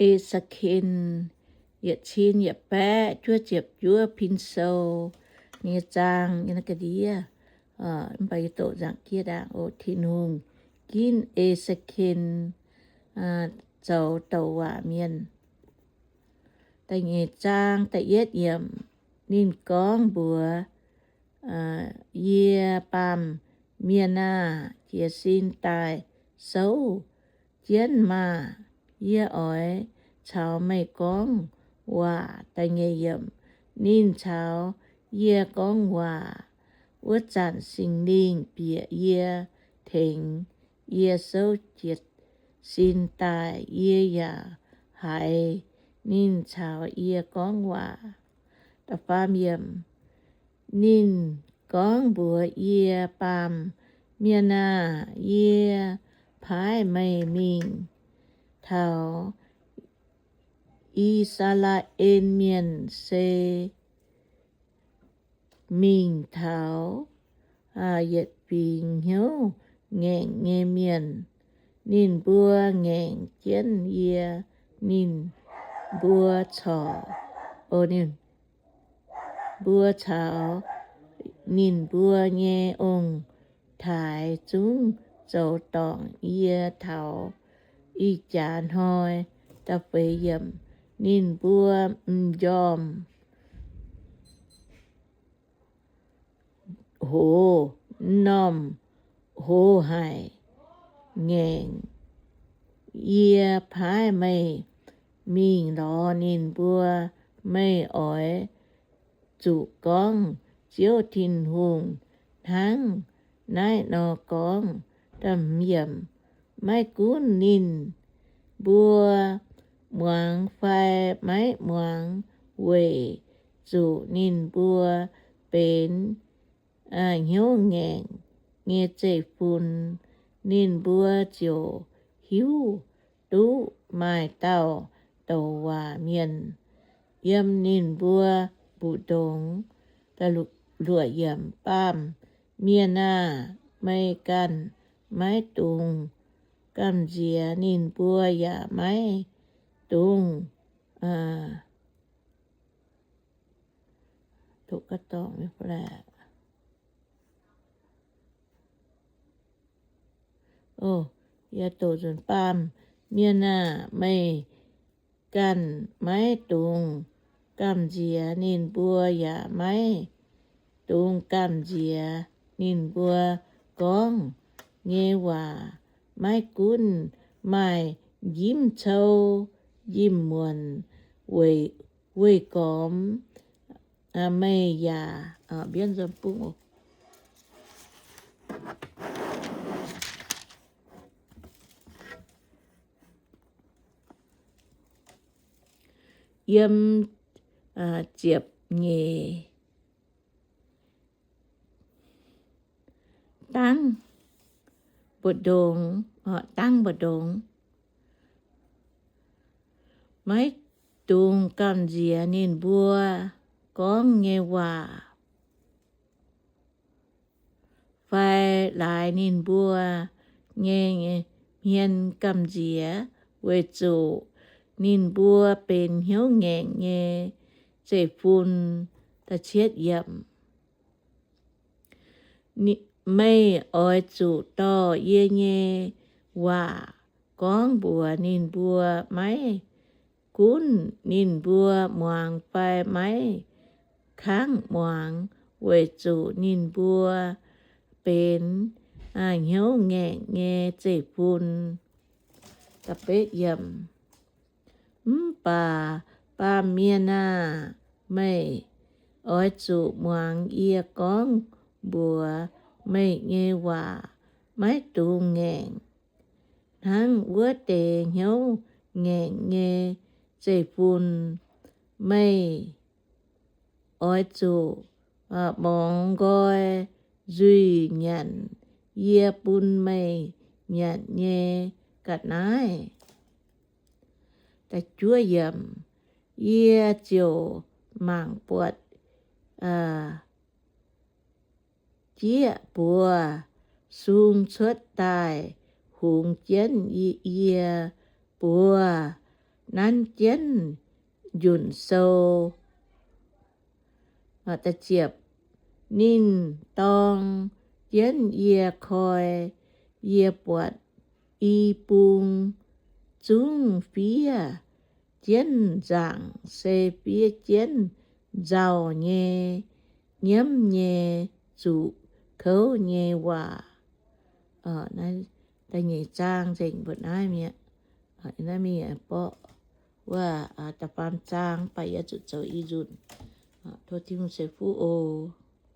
E^se^ken yietc cin yietc baeqv juov ziepc juov pin sou nyei zaang nyei ga'ndiev. Mv baac yie doqc nzaangc jiex ndaangc oc. Tin-Hungh ginv E^se^ken zoux douc waac mienh. Da'nyeic zaang da'yietv yiemc, ninh gorngv mbuox yie, Baamh mienh aah! Jiez sin daaih souv jienv maah! Yie oix caux meih gorngv waac. Da'nyeic yiemc, ninh caux yie gorngv waac. Wuov zanc Singx Lingh bieqc yie, tengx yie souv jiez sin daaih. Yie yaac haiz ninh caux yie gorngv waac. Da'faam yiemc, ninh gorngv mbuox yie, Baamh mienh aah! Yie paaiv meih mingh taux I^saa^laa^en Mienh, se mingh taux yietc fingx hnyouv ngaengc nyei mienh. Ninh mbuo ngaengc jienv yie. Ninh mbuo corc, ninh mbuo caux ninh mbuo nyei ong-taaix zungv zoux dorngc yie taux ih jaax hnoi. Da'feix yiemc, ninh mbuo m'njormh hoz, m'normh hoz haic ngaengc yie paaiv meih mingh lorz ninh mbuo. Meih oix zuqc gorngv Ziouv Tin-Hungh hnangv naaiv nor gorngv. Maiv gunv ninh mbuo muangx fai maiv muangx, weic zuqc ninh mbuo benx hnyouv ngaengc nyei zeiv-fun, ninh mbuo ziouc hiuv duqv maaih dauh douc waac mienh yiem ninh mbuo mbu'ndongx. Luoqc yiemc, Baamh mienh aah! Meih ganh maiv dungx gamh nziex ninh mbuo, yaac maiv dungx Baamh mienh aah! Meih ganh maiv dungx gamh nziex ninh mbuo, yaac maiv dungx gamh nziex ninh mbuo gorngv nyei waac. Maiv gunv maaih njimv cou, njimv-muonc weih gormx meih yaac yiem ziepc nyeic dangv mbu'ndongx, dangv mbu'ndongx. Maiv dungx gamh nziex ninh mbuo gorngv nyei waac, fai laaix ninh mbuo nyei hmien gamh nziex, weic zuqc ninh mbuo benx hnyouv ngaengc nyei zeiv-fun. Meih oix zuqc dorh yie nyei waac gorngv mbuox ninh mbuo. Maiv gunv ninh mbuo muangx fai maiv kangv muangx, weic zuqc ninh mbuo benx hnyouv ngaengc nyei zeiv-fun. Mv baac baamh mienh aah! Meih oix zuqc muangx yie gorngv mbuox meih nyei waac. Maiv dungx ngaengc hnangv wuov deix hnyouv ngaengc nyei zeiv-fun. Meih oix zuqc morngx nqoi nzuih nyanc yie bun meih nyanc nyei ga'naaiv. Yie ziouc mangc buatc jieqv buoz sung cuotv daaih hungx jienv yie buoz. nanv jienv njunc sou. Ninh dorng jienv yie koi, yie buatc i bung zungv fiev jienv nzaangc, se fiev jienv nzauh nyei, nyiemv nyei, zuqc kouv nyei waac. Da'nyeic zaang nzengc mbuo naaiv mi'aqv. Naaiv mingh borqv wuov da'faam zaang, baac yie zuqc zoux i nzunc. Tov Tin-Hungh ceix fuqv oc.